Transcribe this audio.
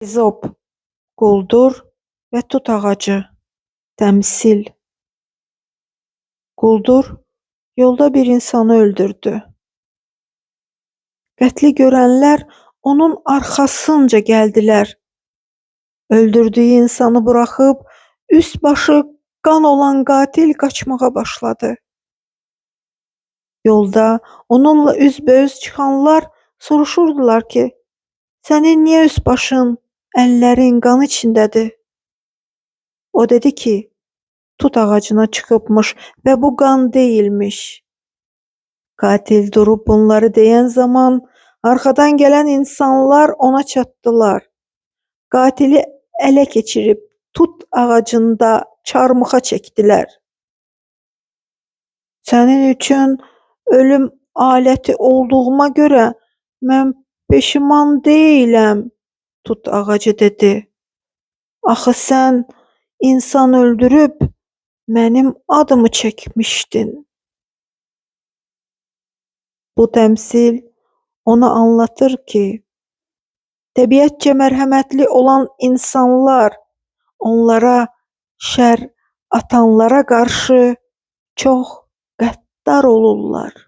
Ezop, quldur və tut ağacı. Təmsil. Quldur yolda bir insanı öldürdü. Qətli görənlər onun arxasınca gəldilər. Öldürdüyü insanı buraxıb üst başı qan olan qatil qaçmağa başladı. Yolda onunla üzbəüz çıxanlar soruşurdular ki, sənin niyə üst başın, əllərin qan içindədir? O dedi ki, tut ağacına çıxıbmış və bu qan deyilmiş. Qatil durub bunları deyən zaman arxadan gələn insanlar ona çatdılar. Qatili ələ keçirib tut ağacında çarmıxa çəkdilər. Sənin üçün ölüm aləti olduğuma görə mən peşiman deyiləm, tut ağacı dedi. Axı sən insan öldürüb mənim adımı çəkmişdin. Bu təmsil ona anlatır ki, təbiətcə mərhəmətli olan insanlar onlara şər atanlara qarşı çox qəddar olurlar.